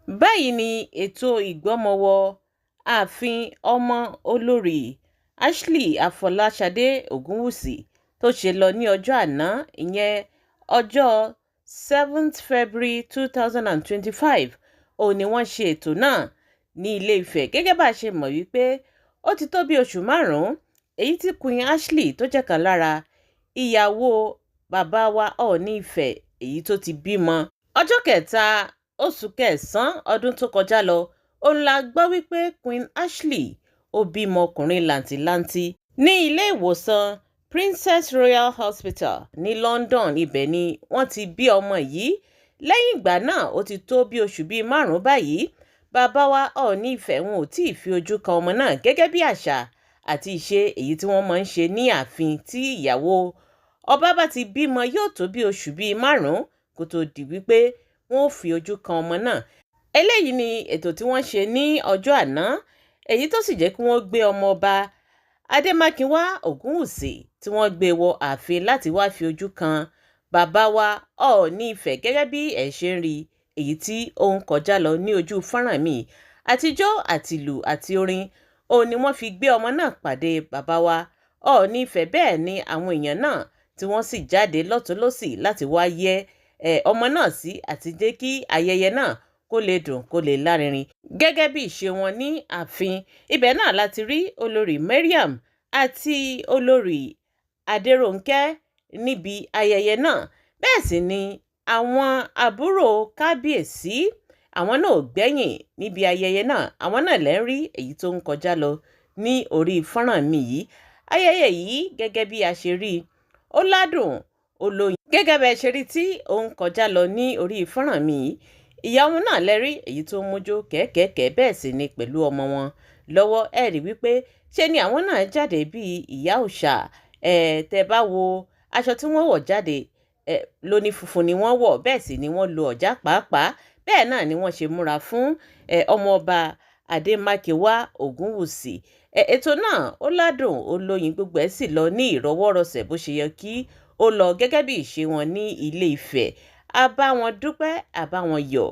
Báyìí ni ètò ìgbọ́mọwọ́ ààfin ọmọ Olórí Ashley Àfọláṣadé Ògúnwúsì tó ṣe lọ ní ọjọ́ àná, ìyẹn ọjọ́ 7th February 2025. Òun ni wọ́n ṣe ètò náà ní Ilé Ifẹ̀. Gẹ́gẹ́ bá a ṣe mọ̀ wípé ó ti tó bí oṣù 5 èyí tí Queen Ashley, tó jẹ́ kan lára ìyàwó bàbá wa Ọọ̀ni Ifẹ̀, èyí tó ti bímọ. Ọjọ́ 3 oṣù 9 ọdún tó kọjá lọ, òun la gbọ́ wípé Queen Ashley ó bímọ ọkùnrin làǹtìlanti ní ilé ìwòsàn Princess Royal Hospital ní London. Ibẹ̀ ni wọ́n ti bí ọmọ yìí. Lẹ́yìn ìgbà náà, ó ti tó bí oṣù bíi 5 báyìí, bàbá wa Ọọ̀ni Ifẹ̀ wọn ò tí ì fi ojú kan ọmọ náà gẹ́gẹ́ bí àṣà àti ìṣe èyí tí wọ́n máa ń ṣe ní ààfin. Tí ìyàwó ọba bá ti bímọ, yóò tó bí oṣù bíi 5 kó tó di wípé wọ́n ó fi ojú kan ọmọ náà. Eléyìí ni ètò tí wọ́n ṣe ní ọjọ́ àná, èyí tó sì jẹ́ kí wọ́n gbé ọmọ ọba Adémákinwá Ògúnwùsì, tí wọ́n gbé wọ ààfin láti wá fi ojú kan bàbá wa Ọọ̀ni Ifẹ̀. Gẹ́gẹ́ bí ẹ̀ ṣe ń rí èyí tí ó ń kọjá lọ ní ojú fọ́nrán mi, àtijọ́ àtìlù àti orin òun ni wọ́n fi gbé ọmọ náà pàdé bàbá wa Ọọ̀ni Ifẹ̀. Bẹ́ẹ̀ ni àwọn èèyàn náà tí wọ́n sì jáde lọ́tún lọ́sì láti wá yẹ ọmọ náà sí àti jẹ́ kí ayẹyẹ náà kó lè dùn, kó lè lárinrin, gẹ́gẹ́ bí ìṣe wọn ní ààfin. Ibẹ̀ náà láti rí Olórí Mariam àti Olórí Adérónkẹ́ níbi ayẹyẹ náà. Bẹ́ẹ̀ sì ni àwọn àbúrò kábíyèsí, àwọn náà ò gbẹ́yìn níbi ayẹyẹ náà. Àwọn náà lẹ́ ń rí èyí tó ń kọjá lọ ní orí fọ́nrán mi yìí. Ayẹyẹ yìí, gẹ́gẹ́ bí a ṣe rí i, ó ládùn, ó lóyin. Gẹ́gẹ́ bẹ́ẹ̀ ṣe rí tí ó ń kọjá lọ ní orí fọ́nrán mi yìí, ìyá wọn náà lẹ́rí èyí tó ń mójó kẹ́kẹ́kẹ́. Bẹ́ẹ̀ sì ni pẹ̀lú ọmọ wọn lọ́wọ́. Ẹ rí wípé ṣé ni àwọn náà jáde bíi ìyá òòṣà. Ẹ tẹ́ bá wo aṣọ tí wọ́n wọ̀ jáde, ẹ lóní funfun ni wọ́n wọ̀, bẹ́ẹ̀ sì ni wọ́n lo ọ̀já pàápàá. Bẹ́ẹ̀ náà ni wọ́n ṣe múra fún ọmọọba Adémákinwá Ògúnwùsì. Ètò náà ó ládùn, ó lóyin, gbogbo ẹ̀ sì lọ ní ìrọwọ́rọsẹ̀ bó ṣe yẹ kí ó lọ, gẹ́gẹ́ bí ìṣe wọn ní Ilé Ifẹ̀. A bá wọn dúpẹ́, a bá wọn yọ̀.